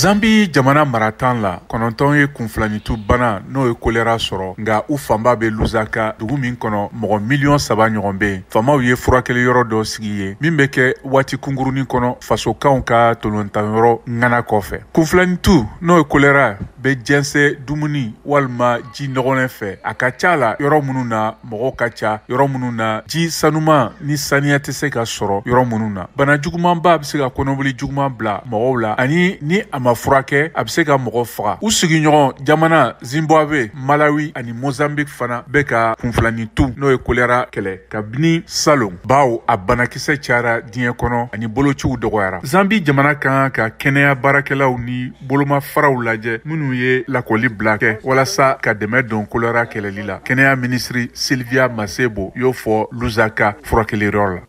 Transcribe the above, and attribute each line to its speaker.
Speaker 1: Zambi jamana mara 10 la, 9 ye kunfilanitu bana n'o ye kolera sɔrɔ, nka u fanba bɛ Lusaka, dugu min kɔnɔ mɔgɔ miliyɔn 3 ɲɔgɔn bɛ yen. Faamaw ye furakɛli yɔrɔ dɔ sigi yen min bɛ kɛ waati kunkurunin kɔnɔ fasokanw ka tolontanyɔrɔ ŋana kɔfɛ. Kunfilanitu n'o ye kolera bɛ jɛnsɛn dumuni walima ji nɔgɔlen fɛ, a ka ca la yɔrɔ minnu na mɔgɔw ka ca, yɔrɔ minnu na ji sanuman ni saniya tɛ se ka sɔrɔ yɔrɔ minnu na. Bana jugumanba bɛ se ka kɔnɔboli juguman bila mɔgɔw la, ani ni a ma furakɛ, a bɛ se ka mɔgɔ faga. U sigiɲɔgɔn jamana Zimbabwe, Malawi ani Mozambique fana bɛ ka kunfilanitu n'o ye kolera kɛlɛ kabini salon, bawo a banakisɛ cayara diɲɛ kɔnɔ ani bolociw dɔgɔyara. Zambi jamana kan ka kɛnɛya baarakɛlaw ni bolomafaraw lajɛ minnu ye lakɔli bila kɛ walasa ka dɛmɛ don kolera kɛlɛli la. Kɛnɛya minisiri Sylvia Masebo y'o fɔ Lusaka furakɛliyɔrɔ la.